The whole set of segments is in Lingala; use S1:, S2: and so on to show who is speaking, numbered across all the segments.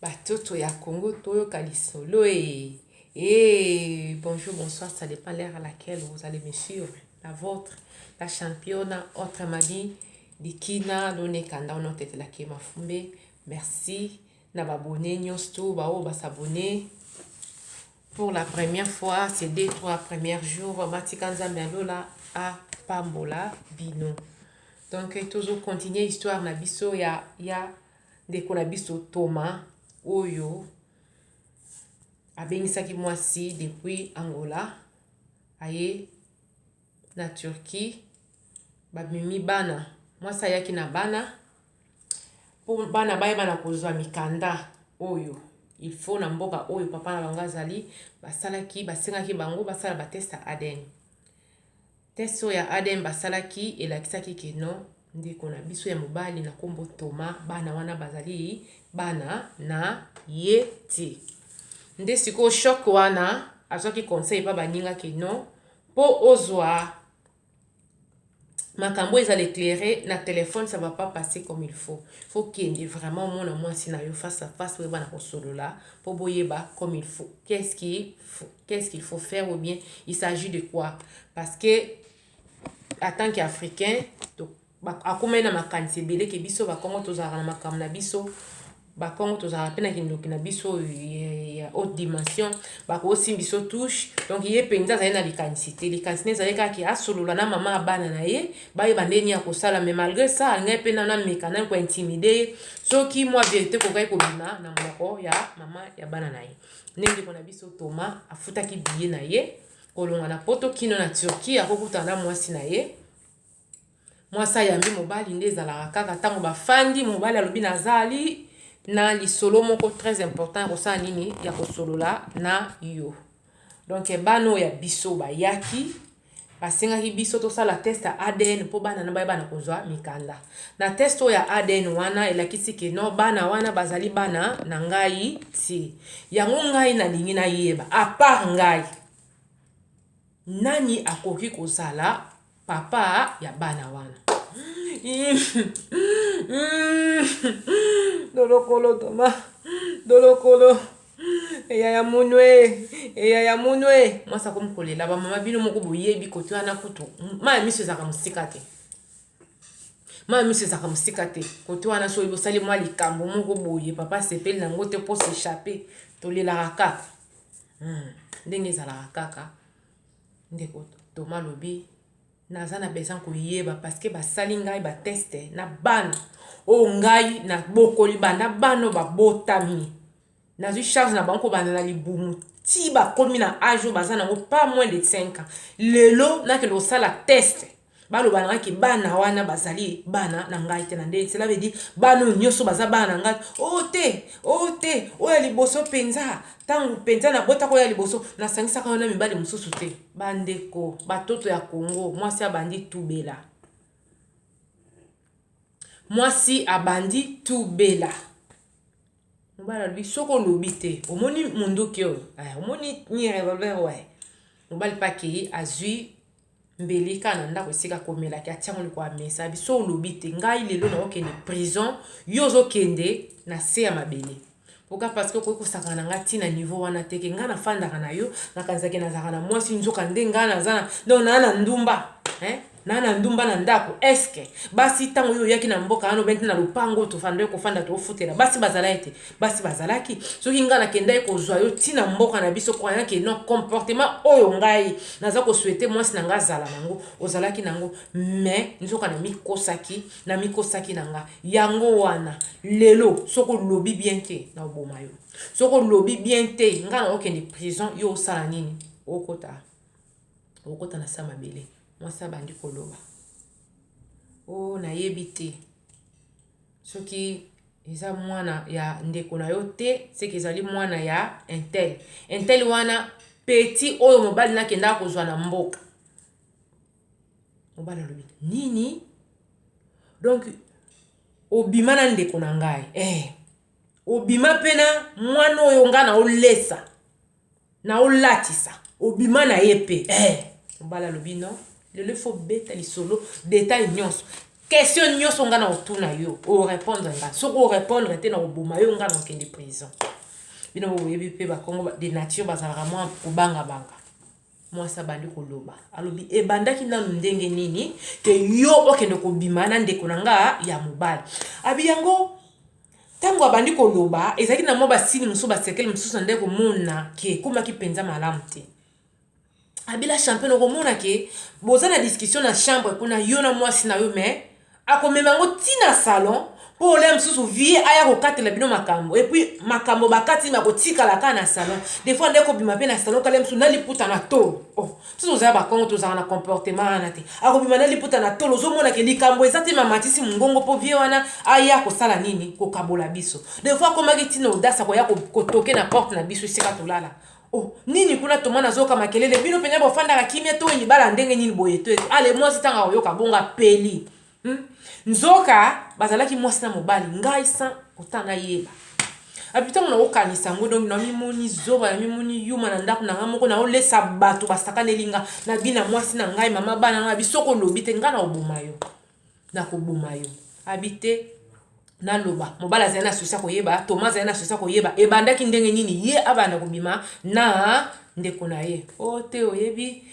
S1: Batoto ya Congo toyoka lisolo e. Et bonjour, bonsoir, ça dépend l'heure à laquelle vous allez me suivre. La vôtre, la championne, autrement dit, Dikina, Lone Kanda, onotetela ke mafumbe. Merci na ba abonnés nyonso tu baoyo ba s'abonner pour la première fois, ces 2, 3 premiers jours. Batika Nzambe alola apambola bino. Donc tozo continuer histoire na biso ya ndeko na biso Thomas oyo abengisaki mwasi depuis Angola, aye na Turquie, bamemi bana. Mwasi ayaki na bana mpo bana bayeba na kozwa mikanda oyo il faut na mboka oyo papa na bango azali. Basalaki, basengaki bango basala ba test ya ADN. Test oyo ya ADN basalaki elakisaki ke non, ndeko na biso ya mobali na nkombo Thomas, bana wana bazali bana na ye te. Nde sikoyo choc wana, azwaki conseil epa baninga ke non, mpo ozwa makambo ezala éclairé na téléphone, ça va pas passer comme il faut. Faut kende vraiment omona mwasi na yo face à face, oyeba na kosolola mpo boyeba comme il faut qu'est-ce qu'il faut faire ou bien il s'agit de quoi, parce que en tant qu'Africain, akomai na makanisi ebele ke biso Bakongo tozalaka na makambo na biso. Bakongo tozalaka mpe na kindoki na biso ya haute dimension, bakosimba biso touche. Donc ye mpenza azali na likanisi te. Likanisi ne ezali kaka asolola na mama ya bana na ye, bayeba ndenge nini ya kosala. Mais malgré ça, alingai mpe nano ameka nani ko intimider ye, soki mwa vérité kokaki kobima na monoko ya mama ya bana na ye. Nde ndeko na biso Thomas afutaki billet na ye kolongwa na Poto kino na Turquie, akokutana na mwasi na ye. Mwasi ayambi mobali. Nde ezalaka kaka ntango bafandi, mobali alobi: "Nazali na lisolo moko très important ya kosala nini, ya kosolola na yo." Donc bana oyo ya biso bayaki, basengaki biso tosala test ya ADN mpo bana na bayeba na kozwa mikanda. Na test oyo ya ADN wana elakisi ke non, bana wana bazali bana na ngai te. Yango ngai nalingi nayeba, à part ngai, nani akoki kozala papa ya bana wana? Dolokolo Toma, dolokolo eya ya munwe, eya ya munwe. Mwasi akomi kolela. Bamama, bino moko boyebi kote wana kutu mai miso ezalaka mosika te, mai miso ezalaka mosika te. Kote wana soki bosali mwa likambo moko boye, papa asepeli nango te, mpo s'échapper, tolelaka kaka. Ndenge ezalaka kaka, ndeko Toma alobi: "Naza na besoin koyeba parce que basali ngai ba test na bana oyo ngai nabokoli banda bana oyo babotami. Nazwi charge na bango kobanda na libumu ti bakomi na age oyo baza nango, pas moins de 5 ans. Lelo nakende kosala test, baloba na ngai ke bana wana bazali bana na ngai te. Na nde cela veut dire bana oyo nyonso baza bana na ngai oyo te, oyo te, oyo ya liboso mpenza, ntango mpenza nabotaka oyo ya liboso, nasangisaka yo na mibali mosusu te." Bandeko, batoto ya Congo, mwasi abandi tubela, mwasi abandi tubela. Mobali alobi: "Soki olobi te, omoni munduki oyo, omoni ni revolver oyo." Mobali mpe akei, azwi mbeli kaka na ndako esika akomelaki, atiango likolo ya mesa. Biso olobi te, ngai lelo naokende prison, yo ozokende na se ya mabele. Pourquoi? Parce que okoki kosakana na ngai ntina niveau wana te, ke ngai nafandaka na yo, nakanisaki nazalaka na mwasi, nzoka nde ngai naza donc naa na ndumba, hein? Naa na ndumba na ndako. Est-ce basi, ntango oyo oyaki na mboka wana, obendi na lopango tofanda, kofanda tofutela, basi bazalaki te? Basi bazalaki. Soki ngai nakendaki kozwa yo ntina mboka na biso, croyant ke non, comportement oyo ngai naza ko souhaiter mwasi na ngai azala nango, ozalaki nango, mais nzoka namikosaki, namikosaki na nga. Yango wana lelo soki olobi bien te, na oboma yo. Soki olobi bien te, ngai na okende prison, yo osala nini? Okota, okota na sa mabele. Mwasi abandi koloba: "O, nayebi te soki eza mwana ya ndeko na yo te, seke ezali mwana ya un tel, un tel wana, petit oyo mobali nakendaka kozwa na mboka." Mobali alobi: "Nini? Donc obima na ndeko na ngai, eh, obima mpe na mwana oyo ngai naolesa, naolatisa, obima na ye mpe, eh?" Mobali alobi: "Non, lelo ifo beta lisolo, détail nyonso. Question nyonso nga na kotuna yo, orépondre nga. Soki orépondre te, na koboma yo, nga na kokende prison. Bino boyebi mpe Bakongo de nature bazalaka mwa kobangabanga. Mwasi abandi koloba, alobi ebandaki nanu ndenge nini ke yo okende kobima na ndeko na nga ya mobali? Abi yango ntango abandi koloba, ezalaki na mwa basini mosusu, basekele mosusu na nde komona ke ekomaki mpenza malamu te. Abi la championne, okomona ke boza na discussion na chambre kuna, yo na mwasi na yo, mais akomema yango ntina salon mpo olia mosusu vie aya kokatela bino makambo. Et puis makambo bakati bakotikala kaka na salon. Des fois nde kobima mpe na salon, kala mosusu na liputa na tolo. Oh, mosusu ozala Bakongo, tozala na comportement wana te. Akobima na liputa na tolo, ozomona ke likambo eza te, mamatisi mongongo mpo vie wana aya kosala nini? Kokabola biso. Des fois akomaki ntina audace akoya kotoke na porte na biso esika tolala. Oh, nini kuna? Toma nazoyoka makelele. Bino mpenza bofandaka kimia to libala ndenge nini boye? To ale mwasi ntango akoyoka bongo apeli, Nzoka bazalaki mwasi na mobali, ngai sans autant nayeba. Abi ntango nakokanisa yango, donc namimoni zoba, namimoni yuma na ndako na ngai moko, naolesa bato basakaneli nga. Nabi na mwasi na ngai, mama bana ngai, abi soki olobi te, ngai nakoboma yo, nakoboma yo. Abi te, naloba. Mobali azali na souci ya koyeba, Toma azali na souci ya koyeba ebandaki ndenge nini ye abanda kobima na ndeko na ye. O te, oyebi,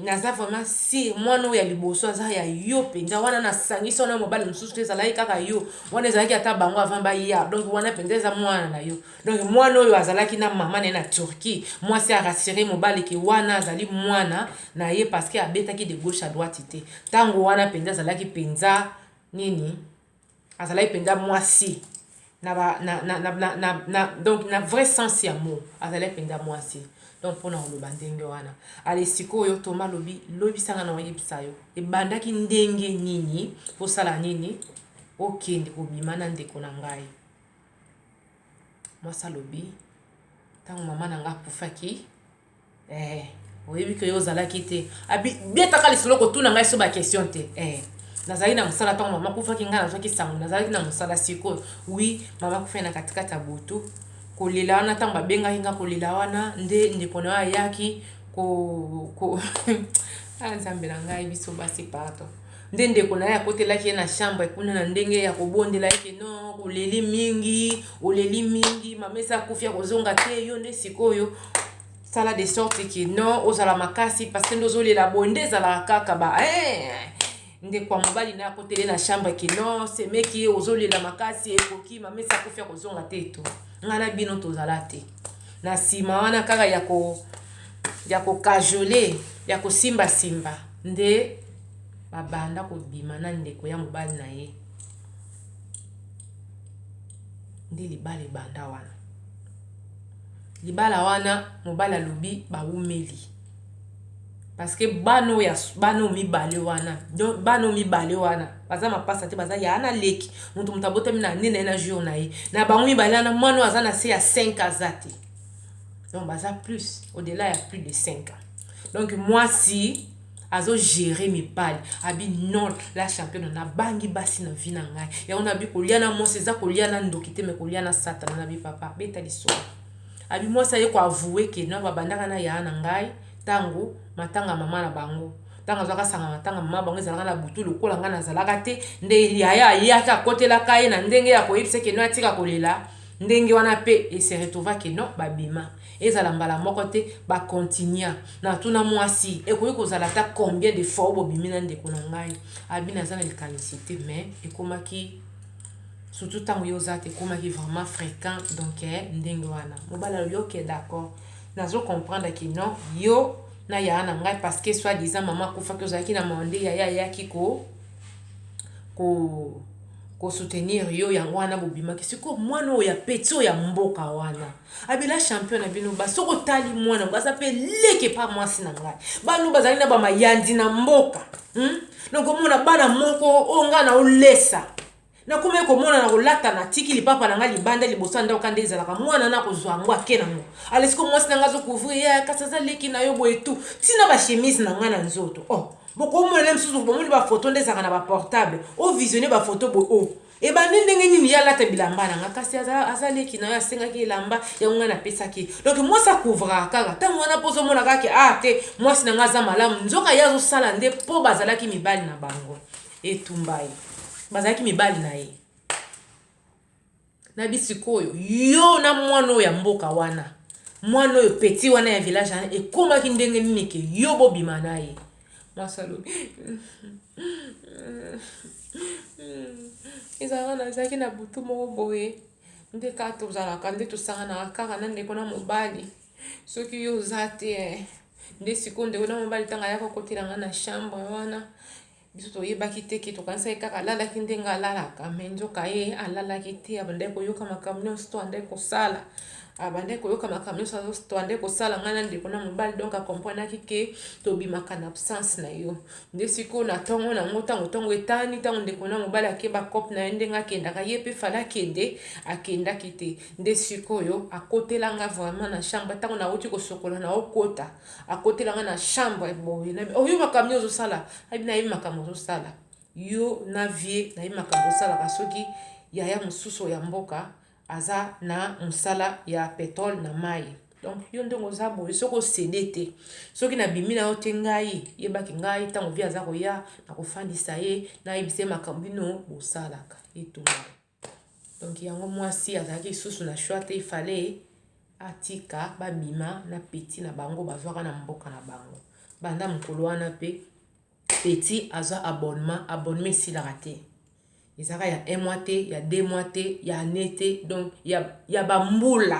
S1: naza vraiment sûr mwana oyo ya liboso aza ya yo mpenza. Wana nasangisi wana mobali mosusu te, ezalaki kaka yo wana, ezalaki ata bango avant baya. Donc wana mpenza eza mwana na yo. Donc mwana oyo azalaki na mama na ye na Turquie, mwasi arassurer mobali ke wana azali mwana na ye, parce que abetaki de gauche à droite te. Ntango wana mpenza azalaki mpenza nini, azalaki mpenza mwasi na, ba, na, na, na, na, na, na, donc na vrai sens ya mot, azalaki mpenza mwasi. Donc mpona koloba ndenge wana, ale sikoyo Toma alobi, lobisanga na oyebisa yo ebandaki ndenge nini, osala nini, okende kobima na ndeko na ngai. Mwasi alobi, ntango mama na ngai akufaki, oyebi ke yo ozalaki te. Abi betaka lisolo, kotuna ngai so baquestion te. Nazalaki na mosala ntango mama akufaki. Ngai nazwaki sango, nazalaki na mosala. Sikoyo oui, mama akufaki na katikati ya butu. Kolela wana, ntango babengaki nga, kolela wana nde ndeko na yo ayaki ko ah, Nzambe na ngai, biso basi, pardon. Nde ndeko na ye akotelaki ye na chambre kuna na ndenge ya kobondela ye ke non, oleli mingi, oleli mingi, mama esi akufi, akozonga te. Yo nde sikoyo sala de sorte ke non, ozala makasi, parce que nde ozolela boye nde ezalaka kaka ba ndeko ya mobali na akotele na chambre ke non, semeki, ozolela makasi, ekoki, mama esi akufi, akozonga te. To ngai na bino tozala te na nsima wana kaka ya kocajoler, ya kosimbasimba, nde babanda kobima na ndeko ya mobali na ye. Nde libala ebanda wana. Libala wana, mobali alobi bawumeli, parce que bana oyo, bana oyo mibale wana, donc bana oyo mibale wana baza mapasa te, baza ya na leki. Moto abotami na nde na ye na jour na ye. Na bango mibale wana, mwana oyo aza na se ya 5 aza te. Donc baza plus au-delà ya plus de 5 ans. Donc mwasi azogérer mibali. Abi non, la championne, nabangi basi na vie na ngai. Yango nabi kolia na mwasi eza kolia na ndoki te, mais kolia na Satana. Nabi papa, beta lisolo. Abi mwasi aye koavouer ke non, babandaka na yaya na ngai ntango matanga mama na bango. Ntango azwaka sanga matanga mama bango, ezalaka na butu, lokola ngai nazalaka te, nde yaya ayaki akotelaka ye na ndenge ya koyebisa ke non, atika kolela. Ndenge wana mpe ese retrouva ke non, babima. Ezala mbala moko te, bacontinua. Natuna mwasi, ekoki kozala ata combien de fois bobimi na ndeko na ngai? Abi naza na likanisi te, mais ekomaki surtout ntango yo oza te, ekomaki vraiment fréquent. Donc ndenge wana mobali alobi ok, d'accord, nazo comprendre ke non, yo na yaya na ngai, parce que soit disant mama akufaki, ozalaki na mawa, nde yaya ayaki ko kosoutenir yo. Yango wana bobimaki. Sikoyo mwana oyo ya petit oyo ya mboka wana, abela champion na bino ba, soki otali mwana ngo, aza mpe leke pa mwasi na ngai. Bana bazali na bamayandi na mboka, Donc omona bana moko oyo ngai na olesa, nakomi komona na kolata, natiki lipapa na ngai libanda liboso ya ndako, nde ezalaka mwana na kozwa yango ake nango. Ale siko mwasi na ngai azocouvrir ye, kasi aza leki na yo boye, tu ntina bachemise na ngai na nzoto. Oh, bokomona mosusu bomoni bafoto nde ezalaka na baportable, ovisionner bafoto boye. O ebandi ndenge nini ye alata bilamba na nga? Kasi aza leki na yo, asengaki elamba yango, ngai napesaki. Donc mwasi acouvraka kaka ntango wana mpo ozomona kaka ah te, mwasi na ngai aza malamu. Nzoka ye azosala nde mpo bazalaki mibali na bango. Etumba ye. Bazalaki mibali na ye. Nabi sikoyo yo na mwana oyo ya mboka wana, mwana oyo petit wana ya village wana ekomaki ndenge nini ke yo bobima na ye? Mwasi alobi ezalaka nazalaki na butu moko boye nde kaka tozalaka nde tosanganaka kaka na ndeko na mobali soki yo oza te eh. Nde sikoyo ndeko na mobali ntango ayaka kokotela nga na chambre wana Biso toyebaki te ke tokanisaki kaka alalaki ndenge alalaka me nzoka ye alalaki te abandaki koyoka makambo nyonso to andaki kosala abandaki koyoka makambo nyonso to andaki kosala ngai na ndeko na mobali donc akomprenaki ke tobimaka na absence na yo nde sikoyo na ntongo na yango ntango ntongo etani ntango ndeko na mobali ake bacope na ye ndenge akendaka ye mpe fale akende akendaki te nde sikoyo akotela nga vraiment na chambre ntango nauti kosokola na okota akotela nga na chambre boye na oyo oh, makambo nini ozosala ayebi nayebi makambo ozosala yo na vie nayebi makambo osalaka soki yaya mosusu ya mboka aza na mosala ya petrole na mai donc yo ndenge oza boye soki osede te soki nabimi na yo te ngai yebaki ngai ntango vie aza koya nakofandisa ye nayebisa ye makambo bino bosalaka etumba Donc yango mwasi azalaki lisusu na choix te il fallait atika babima na petit na bango bazwaka na mboka na bango. Banda mokolo wana pe petit azwa abonnement, abonnement esilaka te. Ezalaka ya un mois te, ya deux mois te, ya annee te donc ya, ya ba mbula.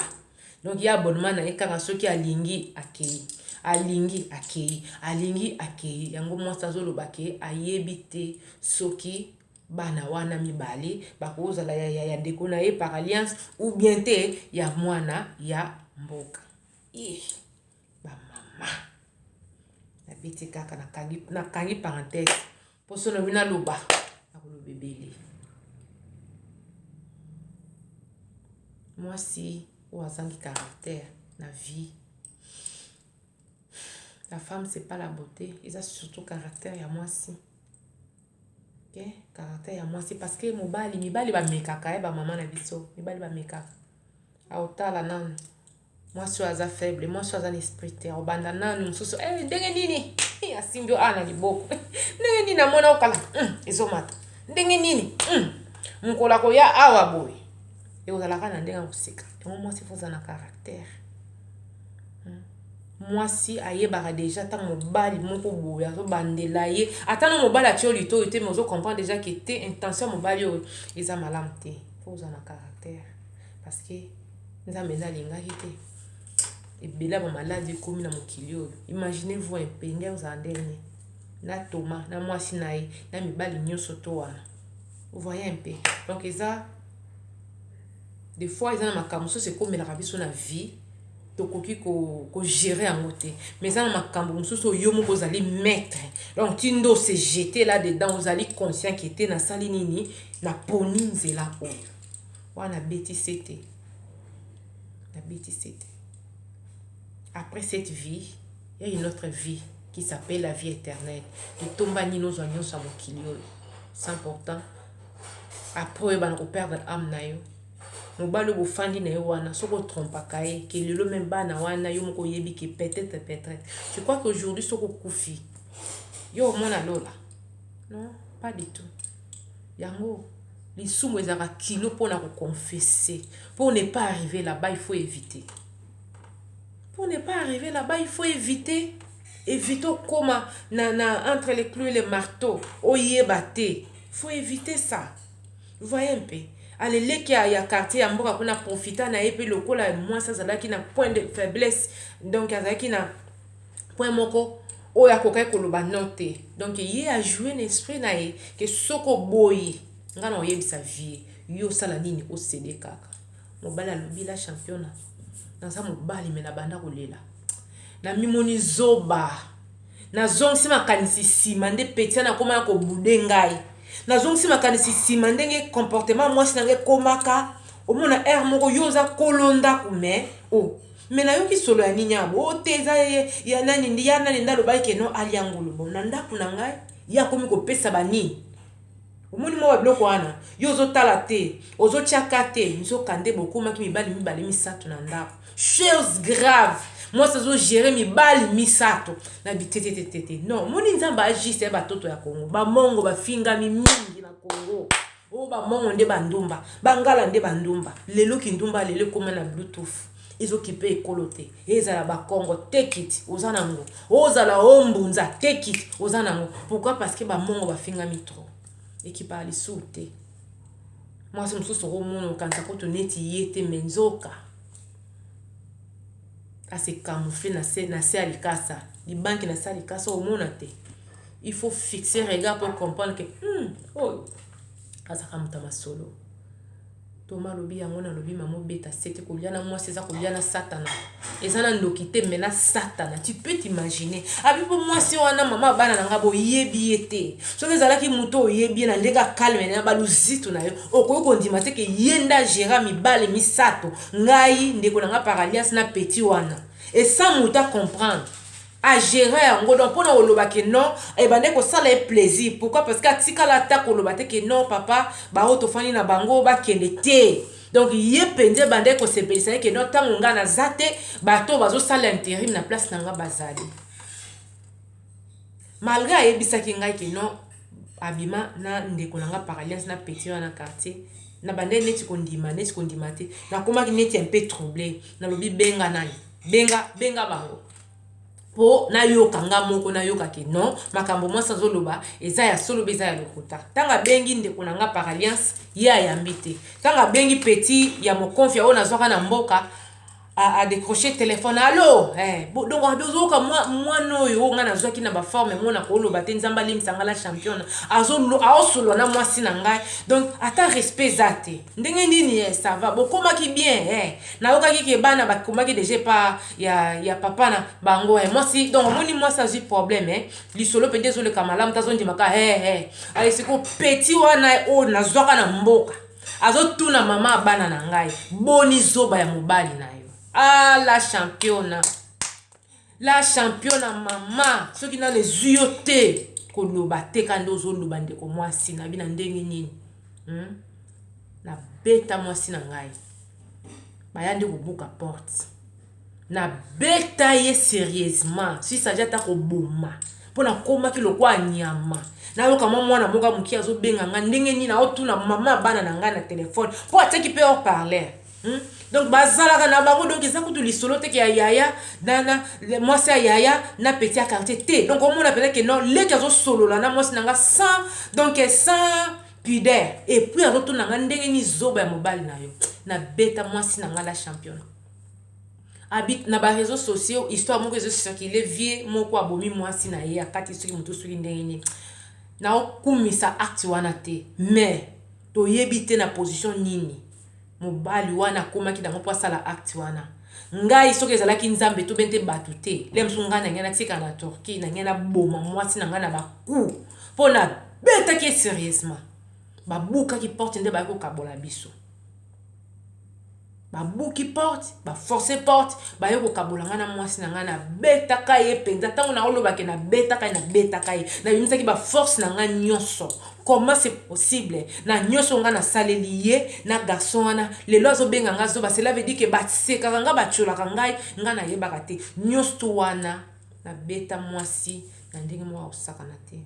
S1: Donc ye abonnement na ye kaka soki alingi akeyi, alingi akeyi, alingi akeyi. Yango mwasi azoloba ke ayebi te soki Bana wana mibale bakozala ya ya ndeko na ye par alliance ou bien te ya mwana ya mboka. Ih ba mama nabeti kaka nakangi nakangi parenthèse mpo soki nalobi naloba nakoloba ebele. Mwasi oyo azangi caractère na vie la femme c'est pas la beauté eza surtout caractère ya mwasi. Ok caractère ya mwasi parce que mobali mibali bamekaka ye ba mama na biso mibali bamekaka aotala nanu mwasi oyo aza faible mwasi oyo aza na esprit te akobanda nanu mosusu eh, ndenge nini eh, asimbi yo awa na liboko ndenge nini amona okala hmm, ezomata ndenge nini hmm, mokolo akoya awa boye ekozalaka na ndenge ya koseka yango mwasi fo oza na caractère Mwasi ayebaka dejà tango mobali moko boye azo bandela ye ata no mobali atie yo litoyi te mais ozo comprendre dejà que te intention ya mobali oyo eza malamu te faut ozala na caractère parce que nzambe nde alingaki te ebele ya ba maladi ekomi na mokili oyo imaginez vous un peu nde ozala ndenge nini na Thomas na mwasi na ye na mibali nyonso to wana vous voyez un peu donc eza des fois eza na makambo mosusu ekomelaka biso na vie tokoki ko ko gerer yango te mais eza na makambo mosusu oyo yo moko ozali maitre donc ti nde ose jeter là dedans ozali conscient ke te nasali nini naponi nzela oyo wana nabeti sete nabeti sete après cette vie il y a une autre vie qui s'appelle la vie éternelle litomba nini ozwa nyonso ya mokili oyo sans pourtant après oyebana koperdre ame na yo Mobali oyo bofandi na ye wana soki o trompaka ye ke lelo meme bana wana yo moko oyebi ke peut etre peut etre tu crois que aujourd'hui soki okufi yo omona lola non pas du tout yango lisumu ezalaka kilo pona ko confesser pour ne pas arriver là-bas il faut éviter pour ne pas arriver là-bas il faut éviter éviter okoma na, na entre les clous et les marteaux oyeba te faut éviter ça Voyez un peu. Ale leki ya, ya quartier ya mboka kuna profita na ye pe lokola mwasi azalaki na point de faiblesse donc azalaki na point moko oyo akokaki koloba non te donc ye a jouer na esprit na ye ke soki oboyi nga na oyebisa vie yo osala nini osede kaka mobali alobi la championa naza mobali me nabanda kolela namimoni zoba Nazongisi makanisi nsima nde petit wana akomaka ko boude ngai. Nazongisi makanisi nsima ndenge comportement ya mwasi na ngai ekomaka, omona heure moko yo oza kolo ndaku mais oh mais nayoki solo ya nini awa oh te eza ya nani ya nani nde alobaki que non alia ngulu bon na ndaku na ngai ye akomi kopesa ba nini? Omoni mwa babiloko wana, yo ozotala te, ozotiaka te, nzoka nde bokomaki mibali mibale misato na ndako. Chose grave, mwasi azogere mibali misato na bitetetetete. Non, omoni Nzambe agiste ya batoto ya Congo, bamongo bafingami mingi na Congo. Oyo bamongo nde bandumba, bangala nde bandumba. Lelo kindumba lelo ekoma na Bluetooth. Ezokipe ekolo te. Ezala bakongo take it, oza nango. Ozala o mbunza take it, oza nango. Pourquoi? Parce que bamongo bafingami trop. Ekipaka lisusu te. Mwasi mosusu okomona okanisa kutu neti ye te, me nzoka ase camoufle na se na se ya likasa, libanki na se ya likasa omona te. Il faut fixer regard pour comprendre que oyo azalaka moto ya masolo. Toma alobi yango, nalobi mama obeta sete kolia na mwasi eza kolia na satana, eza na ndoki te me na satana. Tu peux t'imaginer abi mpo mwasi wana mama bana na nga boyebi ye te. Soki ezalaki moto oyebi ye na ndenge akalme na baluzitu na yo, okoki kondima te ke ye nde agera mibale misato, ngai ndeko na nga par alliance na petit wana, et sans moto acomprendre agera yango. Donc mpona koloba ke non, ebande kosala ye plaisir. Pourquoi? Parce que atikala ata koloba te ke non papa, baoyo tofandi na bango bakende te. Donc ye mpenza ebande kosepelisa ye ke non, ntango ngai naza te, bato bazosala intérim na place na nga bazali. Malgré ayebisaki ngai ke non, abima na ndeko na nga par alliance na petit wana quartier, na bande neti kondima, neti kondima te. Nakomaki neti un peu troublé. Nalobi benga nani, benga, benga bango mpo nayoka nga moko, nayoka ke non, makambo mwasi azoloba eza ya solo mpe eza ya lokuta. Ntango abengi ndeko na nga par alliance, ye ayambi te. Ntango abengi petit ya mokonfi oyo nazwaka na mboka, adécroché téléphone: allo eh, donc ozoyoka mwana oyo nga nazwaki na baforme mo na koloba te. Nzambe alimbisa nga, la championne aosolola na mwasi na ngai, donc ata respect eza te. Ndenge nini eh, ça va, bokomaki bien eh. Nayokaki ke bana bakomaki déjà pa ya papa na bango eh. Mwasi donc omoni mwasi azwi problème eh. Lisolo mpenza ezoleka malamu te, azondimaka eh, eh. Ale sikoyo petit wana oyo nazwaka na mboka azotuna mama bana na ngai: boni zoba ya mobali na yo? Ah, la championa, la championa, mama, soki nano ezwi yo te, koloba te ka nde ozoloba. Ndeko mwasi na bina ndenge nini, Nabeta mwasi na ngai, baya nde kobuka porte, nabeta ye sérieusement. Si saji ata koboma mpo nakomaki lokwa nyama. Nayoka mwa mwana moko moke azobenga ngai ndenge nini, aotuna mama bana na ngai na telefone mpo atiaki mpe haut-parleur, Donc bazalaka na bango, donc eza kutu lisolo teke ya yaya na mwasi ya yaya na petit ya quartier te. Donc omona mpenza ke non, leki azosolola na mwasi na nga sans, donc sans pudeur, et puis azotuna nga ndenge nini zoba ya mobali na yo. Nabeta mwasi na nga, la championne. Abi na baréseaux sociaux histoire moko ezocircule, vie moko abomi mwasi na ye akati soki moto soki ndenge nini. Naokumisa acte wana te, mais toyebi te na position nini mobali wana akomaki nango mpo asala acte wana. Ngai soki ezalaki Nzambe to be nte bato te, le mosusu ngai na ngai natika na Turquie, na ngai naboma mwasi na ngai na baku mpo nabetaki ye sérieusement. Babukaki porte nde bayaki kokabola biso. Babuki porte, baforce porte, baye kokabola ngai na mwasi na ngai. Nabetaka ye mpenza. Ntango naolobake nabetaka ye, nabetaka ye, nabimisaki baforce na ngai nyonso. Comment c'est possible na nyonso ngai nasaleli ye na garçon wana, lelo azobenga ngai zoba? Cela veut dire ke basekaka ngai, batiolaka ngai, ngai nayebaka te. Nyonso wana nabeta mwasi na ndenge moko akosakana te.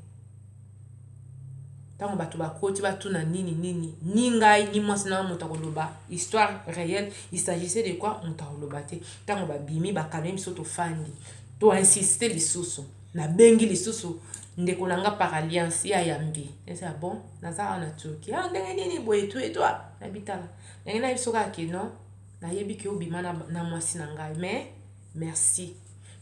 S1: Ntango bato bakoti batuna nini nini, ni ngai ni mwasi na moto akoloba histoire réelle, il s'agissait de quoi, moto akoloba te. Ntango babimi, bakalme biso, tofandi, toinsiste lisusu, nabengi lisusu ndeko na nga par alliance, ye ayambi eza bon: naza awa na Turquie. Ah, ndenge nini boye tu etoi? Nayebi, tala ndenge nayebi soki ake non, nayebi ke obima na mwasi na ngai, mais merci,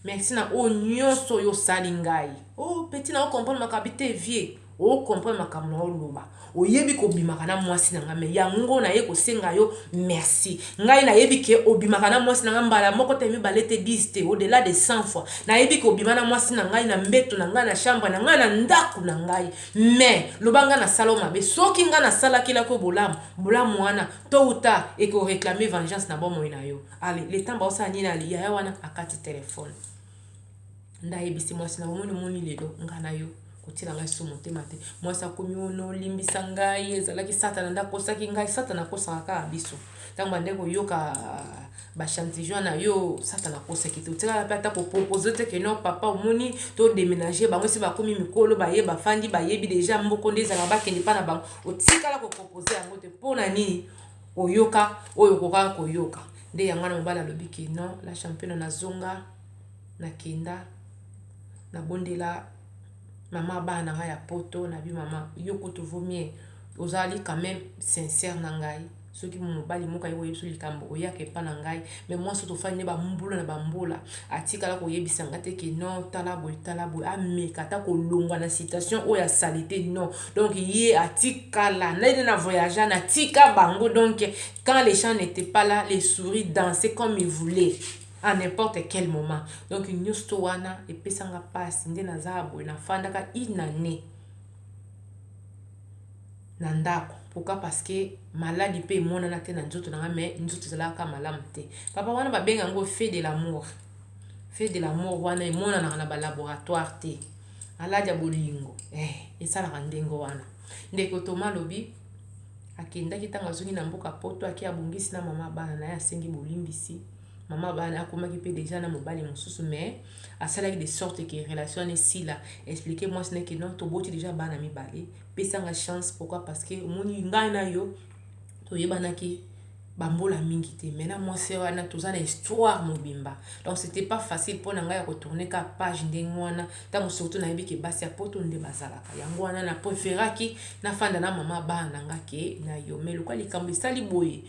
S1: merci na oyo nyonso oyo osali ngai. Oh petit, na ocomprendre makambo te, vie ocomprendre makambo na oloba. Oyebi kobimaka na mwasi na ngai, mais yango naye kosenga yo merci. Ngai nayebi ke obimaka na mwasi na ngai mbala moko te, mibale te, 10 te, au-delà de 100 fois. Nayebi ke obima na mwasi na ngai na mbeto na ngai, na chambre na ngai, na ndako na ngai, mais loba ngai nasala o mabe. Soki ngai nasalaki bolamu, bolamu wana tôt ou tard ekoréclame vengeance na bomoi na yo. Ale le temps baosala nini, ali yaya wana akati telefone nde ayebisi mwasi na bomoni: omoni lelo ngai na yo. Kotiela ngai lisusu motema te. Mwasi akomi ono olimbisa ngai, ezalaki satana nde akosaki ngai. Satana akosaka kaka biso. Ntango bandeki koyoka bachantigeon na yo, satana akosaki te. Otikala mpe ata kopropose te ke non papa omoni to déménager bango esi bakomi mikolo, baye bafandi, bayebi deja mboko nde ezalaka, bakende mpa na bango. Otikala kopropose yango te. Mpo na nini? Oyoka oyo okokaka koyoka. Nde yango wana mobali alobi ke non la championne, nazonga, nakenda, nabondela mama bana na ngai ya poto. Nabi mama yo kutu vaut mieux ozali quand même sincère na ngai. Soki mobali moko aye koyebisa likambo, oyaka epa na ngai. Mais mwasi tofandi nde bambula na bambula, atikala koyebisa nga te ke non, tala boye, tala boye, ameka ata kolongwa na situation oyo asali te. Non, donc ye atikala nde na voyage, natika bango. Donc quand les chats n'étaient pas là, les souris dansaient comme ils voulaient à n'importe quel moment. Donc nyonso to wana epesanga mpasi. Nde naza boye, nafandaka une année na ndako. Pourquoi? Parce que maladi mpe emonana te na nzoto na nga, mais nzoto ezalaka malamu te. Papa wana babenga yango fait de l'amour. Fait de l'amour wana emonanaka na balaboratoire te. Maladi ya bolingo esalaka ndenge wana. Ndeko Toma alobi akendaki, ntango azongi na mboka poto, ake abongisi na mama bana na ye, asengi bolimbisi mama bana. Akomaki mpe deja na mobali mosusu, mais asalaki de sorte ke relation wana esila. Explique mwasi na ke non, toboti deja bana mibale, pesanga chance. Pourquoi? Parce que omoni ngai na yo toyebanaki bambola mingi te, mais na mwasi wana toza na histoire mobimba. Donc c'était pas facile mpo na ngai ya kotourner ka page ndenge wana. Ntango surtout nayebi ke basi ya poto nde bazalaka yango wana, na préféraki nafanda na mama bana na nga ke na yo. Mais lokola likambo esali boye,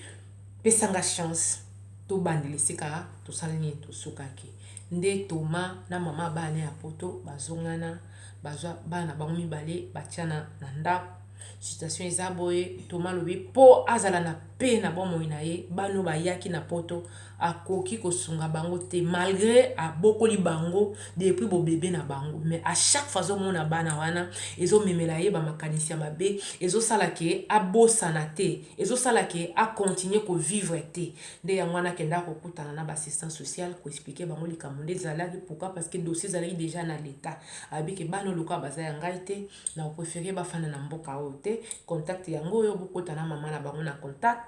S1: pesanga chance, tobandela esika tosala nini, tosukaki. Nde Toma na mama bana ya poto bazongana, bazwa bana bango mibale, batiana na ndako. Situation eza boye. Toma alobi mpo azala na pe na bomoi na ye, bana bayaki na poto, akoki kosunga bango te malgré abokoli bango depuis bobebe na bango. Mais à chaque fois azomona bana wana, ezomemela ye bamakanisi ya mabe, ezosala ke abosana te, ezosala ke acontinue kovivre te. Nde yango wana akendaka kokutana na baassistance sociale, koexpliquer bango likambo nde ezalaki. Pourquoi? Parce que dossier ezalaki déjà na l'état. Alobi ke bana lokola baza ya ngai te, na kopréférer bafanda na mboka oyo te. Contact yango oyo, bokota na mama na bango na contact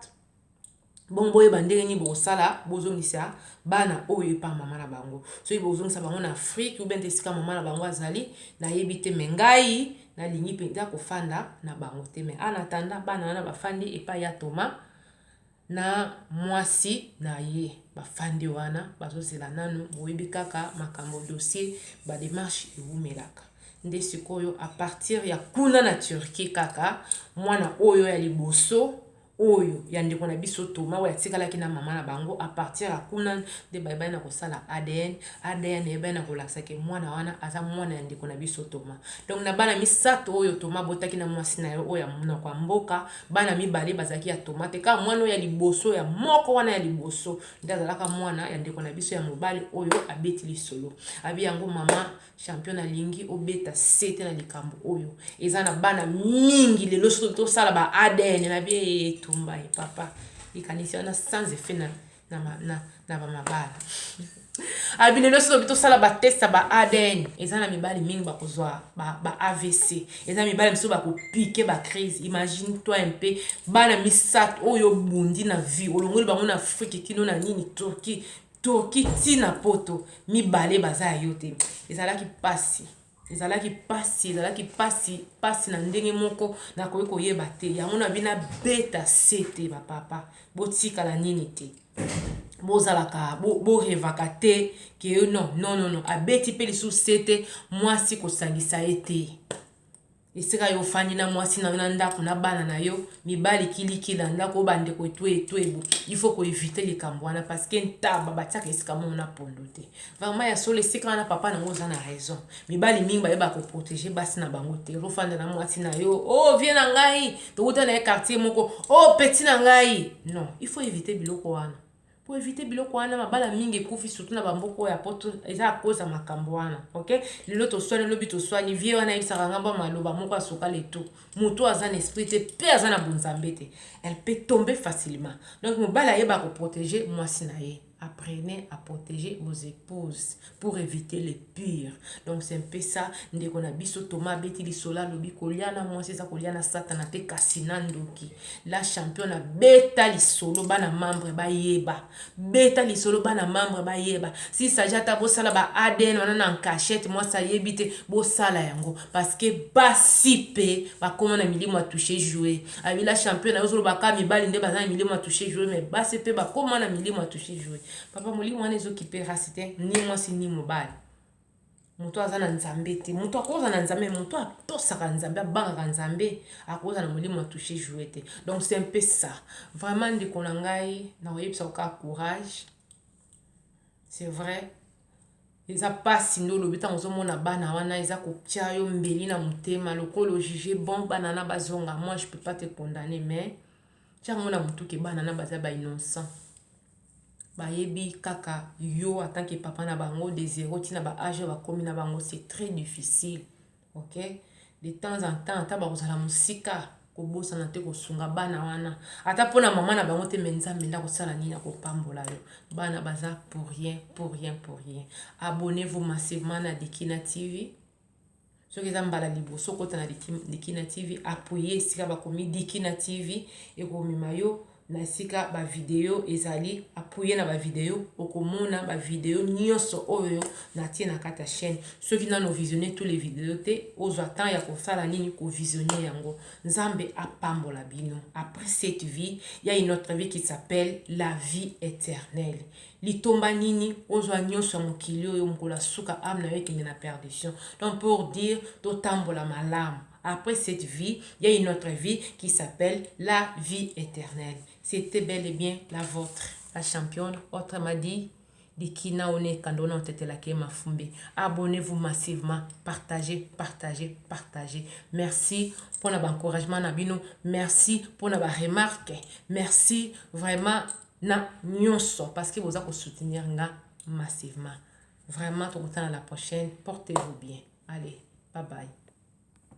S1: bongo, boyeba ndenge nini bokosala, bozongisa bana oyo epa mama na bango. Soki bozongisa bango na Afrique ou bien te esika mama na bango azali, nayebi te, mais ngai nalingi mpenza kofanda na bango te. Mais en attendant, bana wana bafandi epai ya Toma na mwasi na ye, bafandi wana, bazozela nanu. Boyebi kaka makambo dossier, badémarche ewumelaka. Nde sikoyo à partir ya kuna na Turquie, kaka mwana oyo ya liboso oyo ya ndeko na biso Toma, oyo atikalaki na mama na bango, à partir ya kuna nde bayebani na kosala ADN. ADN eyebani na kolakisa ke mwana wana aza mwana ya ndeko na biso Toma. Donc na bana misato oyo Toma abotaki na mwasi na ye oyo ya monoko ya mboka, bana mibale bazalaki ya Toma te. Kaka mwana oyo ya liboso, ya moko wana ya liboso, nde azalaka mwana ya ndeko na biso ya mobali oyo abeti lisolo. Abi yango, mama champion, alingi obeta sete na likambo oyo eza na bana mingi lelo. Soki tosala ba ADN na bie etumba ye papa, likanisi wana sans effet na bamabala. Abi lelo soki tosala batest ya ba ADN, eza na mibali mingi bakozwa ba AVC, eza mibali mosusu bakopike bacrise. Imagine toi un peu, bana misato oyo obundi na vie, olongoli bango na Afrique kino na nini, Turquie, Turquie ntina poto, mibale baza ya yo te. Ezalaki mpasi, ezalaki mpasi, ezalaki mpasi, mpasi na ndenge moko nakoki koyeba te. Yango na bino abeta se te. Bapapa, botikala nini te, bozalaka borevaka te ke non, non, non, non. Abeti mpe lisusu se te, mwasi kosangisa ye te. Esika yo ofandi na mwasi na yo na ndako na bana na yo, mibali kilikili na ndako oyo, bandeko etu etu ebo, il faut koéviter likambo wana, parce que ntaba batiaka esika moko na pondo te. Vraiment ya solo, esika wana papa nango oza na raison. Mibali mingi bayeba koprotéger basi na bango te. Ozofanda na mwasi na yo, oh vie na ngai, tokuta na ye quartier moko, oh petit na ngai. Non, il faut éviter biloko wana. Po éviter biloko wana, mabala mingi ekufi, surtout na bamboka oyo ya poto, eza à cause ya makambo wana. Ok, lelo toswani, lobi toswani. Vie wana ayebisaka ngambo ya maloba moko asoka letu. Moto aza na esprit te mpe aza na bonzambe te, elle peut tomber facilement. Donc mobali ayeba koprotéger mwasi na ye. Apprenez à protéger vos épouses pour éviter le pire. Donc c'est un peu ça. Ndeko na biso Thomas abeti lisolo, alobi kolia na mwasi eza kolia na satana te, kasi na ndoki. La championne abeta lisolo, bana membre bayeba. Beta lisolo, bana membre bayeba. Si s'agit ata bosala ba ADN wana na cachette, mwasi ayebi te, bosala yango, parce que basi mpe bakóma na milimo ya touche joue. Abi la championne ozoloba kaka mibali nde baza na milimo ya touche joue, mais basi mpe bakóma na milimo ya touche joue. Papa, molimo wana ezokipe rasi te, ni mwasi ni mobali. Moto aza na Nzambe te, moto akoza na Nzambe, moto atosaka Nzambe, abangaka Nzambe, akoza na molimo ya touche joue te. Donc c'est un peu ça vraiment. Ndeko na ngai, nakoyebisa kaka courage. C'est vrai, eza mpasi nde olobi. Ntango ozomona bana wana, eza kotia yo mbeli na motema. Lokola ojuge bon, bana na bazonga, moi je peux pas te condamner, mais tia yango na motu ke bana na baza bainnocent. Bayebi kaka yo en tant que papa na bango de zéro ntina baage oyo bakomi na bango. C'est très difficile, ok. De temps en temps, ata bakozala mosika, kobosana te kosunga bana wana, ata mpona mama na bango te. Me Nzambe nde akosala nini? Akopambola yo. Bana baza pour rien, pour rien, pour rien. Abonnez-vous massivement na Dikina TV. Soki eza mbala liboso okota na Dikina TV, appuye esika bakomi Dikina TV, ekomema yo na esika bavideo ezali. Appuye na bavideo, okomona bavideo nyonso oyo natie na kati ya chaîne. Soki nano visionne tous les vidéos te, ozwa temps ya kosala nini? Kovisionne yango. Nzambe apambola bino. Après cette vie, il y a une autre vie qui s'appelle la vie éternelle. Litomba nini ozwa nyonso ya mokili oyo, mokolo ya suka âme na yo ekende na perdition? Donc pour dire, totambola malamu. Après cette vie, il y a une autre vie qui s'appelle la vie éternelle. C'était bel et bien la vôtre, la championne, autrement dit Dikina one kandona otetelake mafumbe. Abonnez-vous massivement, partagez, partagez, partagez. Merci pour l'encouragement na bino, merci pour la remarque, merci vraiment na nyonso, parce que boza soutenir nga massivement. Vraiment, tokutana la prochaine. Portez-vous bien. Allez, bye bye.